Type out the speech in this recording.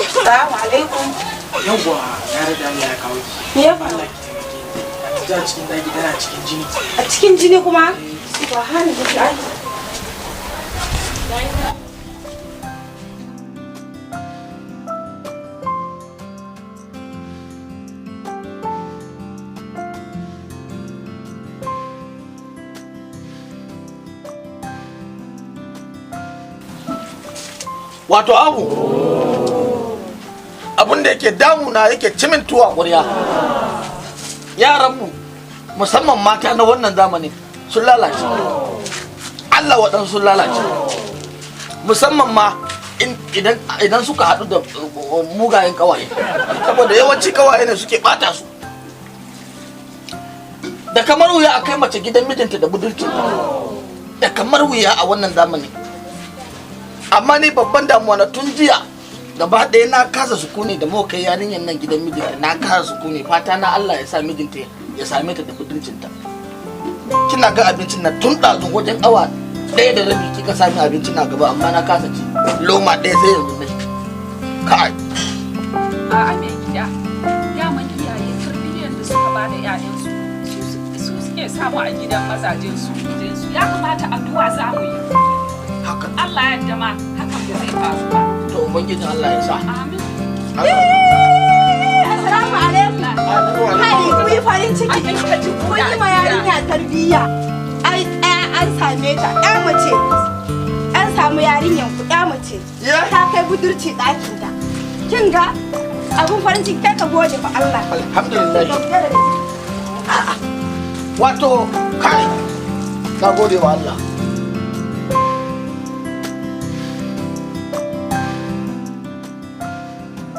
Assalamu alaikum. Yawwa, na rada Allah ya kawo ki. Me ya faru? Allah ki taimake ni. Ta cikin daki tana cikin jini. A cikin jini kuma? Subhanallah. Wato abu abin da yake damuna, yake cimin tuwa ƙwarya, yaranmu, musamman mata na wannan zamani, sun lalace. Allah, waɗansu sun lalace, musamman ma idan suka haɗu da mugayen ƙawaye, saboda yawanci ƙawaye ne suke ɓata su. Da kamar wuya a kai mace gidan mijinta da budurcinta, da kamar wuya a wannan zamani. Amma ni babban damuwa na, tun jiya gaba ɗaya na kasa sukuni da muka kai yarinyar nan gidan mijinta, na kasa sukuni. Fata na Allah ya sa mijinta ya same ta da budurcinta. Kina ga abincin na tun ɗazu, wajen awa 1:30 kika sami abincin na gaba, amma na kasa ci loma ɗaya sai yanzu na kai. A'a mai gida, daman iyaye tarbiyyar da suka ba da 'ya'yansu su suke samu a gidan mazajen su. Ya kamata addu'a za mu yi. Haka. Allah ya yarda ma hakan ba zai faru ba. To, ubangijin Allah ya sa. Amin. Assalamu alaikum. Kai, ku yi farin ciki. Kun yi ma yarinya tarbiyya. Ai an same ta, ƴa mace. An samu yarinyan ku ƴa mace. Ta kai budurci ɗakin ta. Kin ga abun farin ciki, kai ka gode fa Allah. Alhamdulillah. Wato kai, na gode wa Allah.